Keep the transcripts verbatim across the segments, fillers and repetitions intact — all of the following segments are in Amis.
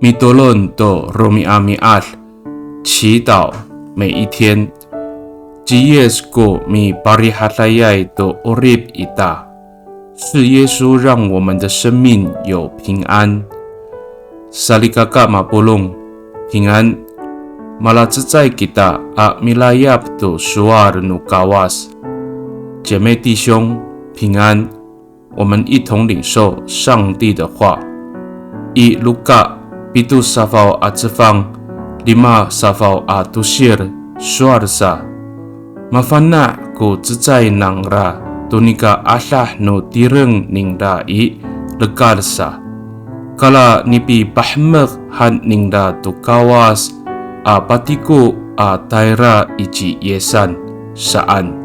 Mitolon to romi'ami'ad, 祈祷每一天。Ci Yis ko miparihadayay to 'orip ita. 是耶稣让我们的生命有平安。Salikaka mapolong, 平安。Malacecay kita a milayap to sowal no Kawas. 姐妹弟兄，平安。我们一同领受上帝的话。I Luka pito safaw a cefang, lima safaw a tosil, sowal sa. Mafana' ko cecay nangra to nika adah no tireng ningra i, lekal sa. Kala nipipahemek han ningra to Kawas a patiko a tayra i ci Yisan, saan.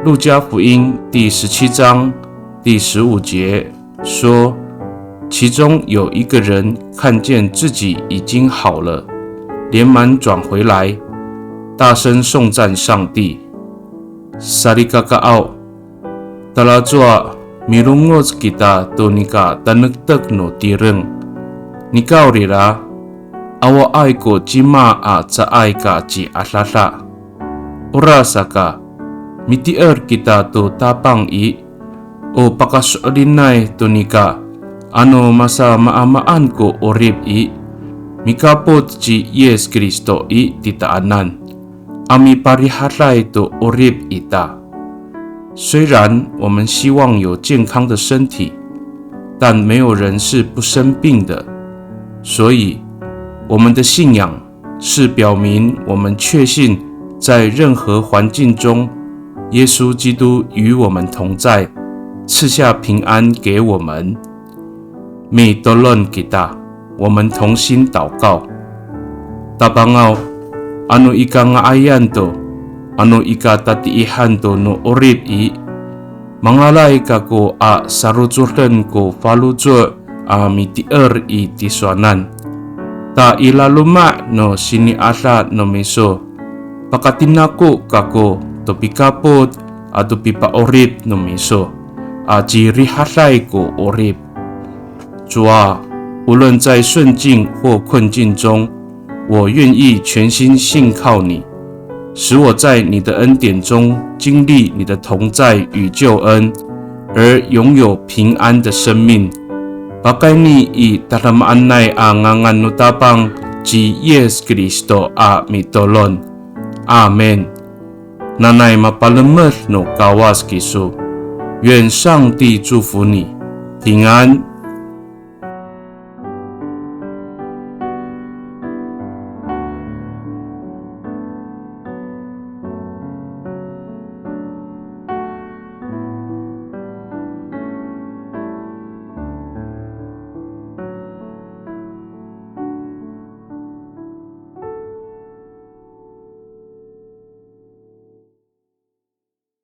路加福音第十七章第十五节说，其中有一个人看见自己已经好了，连忙转回来，大声颂赞上帝。Salikakaaw, talacowa milongoc kita to nika tanektek no tireng. Nikawrira, awaay ko cima a caay ka ciadada. Orasaka, mitier kita to Tapang i, o pakaso'elinay to nika, ano masamaamaan ko 'orip i, mikapot ci Yis Kristo i titaanan, a miparihaday to 'orip ita. 虽然我们希望有健康的身体，但没有人是不生病的，所以我们的信仰是表明我们确信在任何环境中，耶稣基督与我们同在，赐下平安给我们。Mitolon kita, 我们同心祷告。Tapangaw, ano i kanga'ayan to, ano i katatiihan to no 'orip i, mangalay kako a sarocoden ko faloco' a mitier i tisowanan. Ta i laloma' no sini'ada no miso, pakatinako kako to pikapot ato pipa'orip no miso, a cirihaday ko 'orip. 主啊，无论在顺境或困境中，我愿意全心信靠你，使我在你的恩典中经历你的同在与救恩，而拥有平安的生命。Pakayni i tadamaanay a ngangan no Tapang ci Yis Kristo a mitolon. Amin. Nanay mapalemed no Kawas kiso. 愿上帝祝福你，平安。